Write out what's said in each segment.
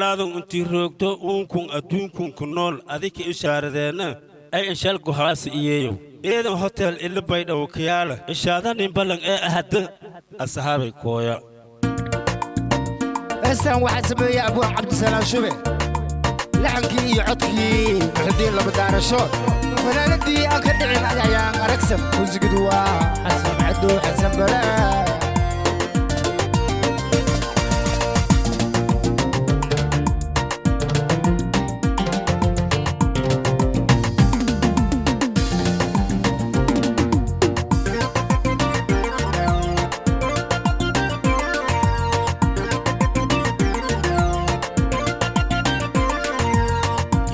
Laadun intii roogto uunkun adduunkun ku nool adika ishaaradeenna ay inshal gohaasa iyeeyow Eedan Hotel ila Baydhow kiyaala ishaadanin ballan ee ahadda asahaabay kooya. Heestan waxaa sameeyey abwaan Cabdisalaan Shube, laxankii iyo codkii Muxudiin Laba Daarashood, fanaanadii aan ka dhicin Ayaan Aragsan, muusigadu waa Xasan Cadow Xasan Balaa.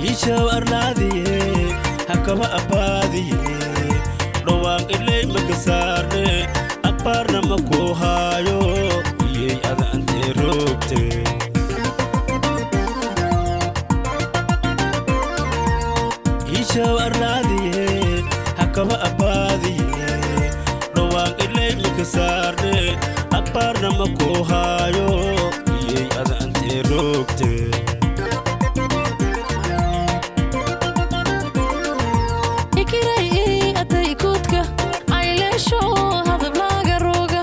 Iishaw arlaadiye hakaba abbaadiye dhowaan ilay maka saarne abbaarna ma kuu haayo iyey ada antee roogte. Iishaw arlaadiye hakaba abbaadiye dhowaan ilay maka saarne abbaarna ma kuu haayo iyey ada antee roogte. Ikiray aday kuudka ayleesho hadablaga rooga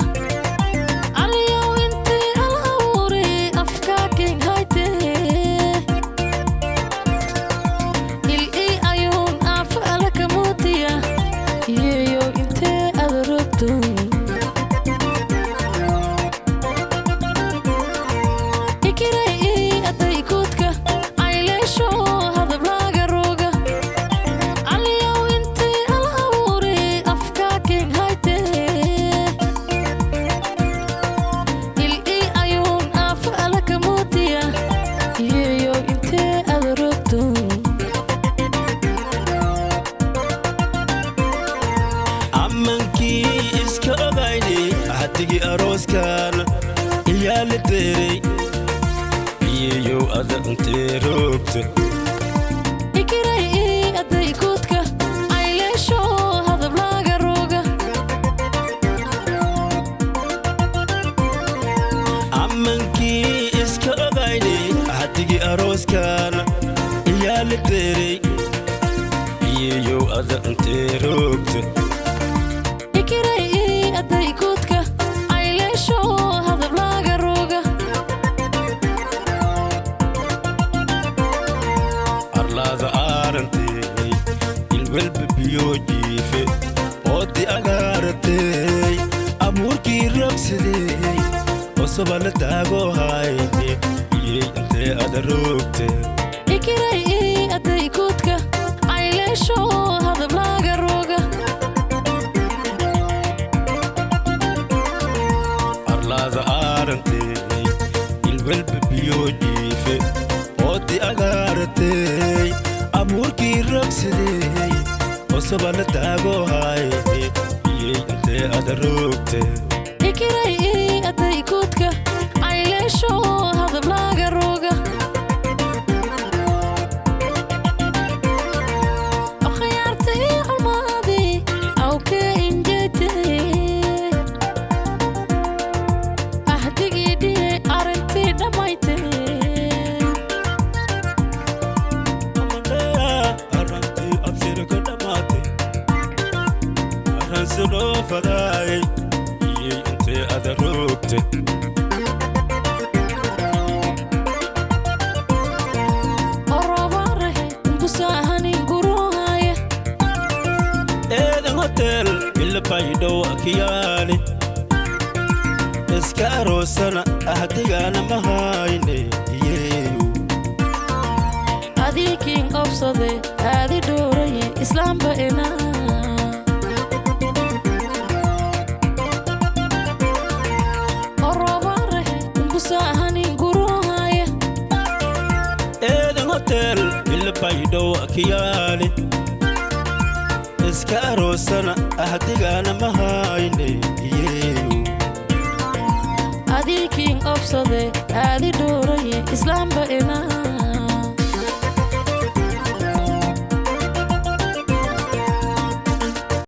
aliyow intee al abuuri afkaakin hayte il ii ayuun aafa alaka muutiya iyeyo intee ada rogto. Ikiray aday kuudka ayleesho hadablaga rooga aliyow intee al abuuri afkaakin hayte il ii ayuun aafa alaka muutiya iyeyo intee ada rogto. Ammankii iska ogayni hadigii arooskan iyaa la deeray iyeyow ada intee roogta. Ikiray aday kuudka ayleesho hadablaga rooga. Ammankii iska ogayni hadigii arooskan iyaa la deeray iyeyow ada intee roogta. Ikiray aday kuudka ayleesho hadablaga rooga. Arlaada aarantey ilwelba biyo jiife oodi agaaratey abuurkii roogsadey osoba la daagoo hayne iyey intee ada roogte. Ikiray aday kuudka ayleesho hadablaga rooga. Arlaada aarantey ilwelba biyo jiife oodi agaaratey abuurkii roogsadey osoba la daagoo hayne iyey intee ada roogte. Ikiray aday kuudka ayleesho hadablaga rooga akhyaartay culmaadi awke injete ahdigii dhiye arrintii dhammayte. Arrantii abshirka dhammaatay arransidhoo fadaayay iyey intee ada roogte. Oroobaarahe umbusahanin guruhaya. Eedan Hotel ilabaydhow akiyaali iska aroosana ahdigana ma hayne iyeeyu. Adiikiin obsade aadi dhooraye islaamba ena. Oroobaarahe umbusahanin guruhaya. Eedan Hotel ilabaydhow akiyaali iska aroosana ahdigana ma hayne iyeeyu. Adiikiin obsade aadi dhooraye.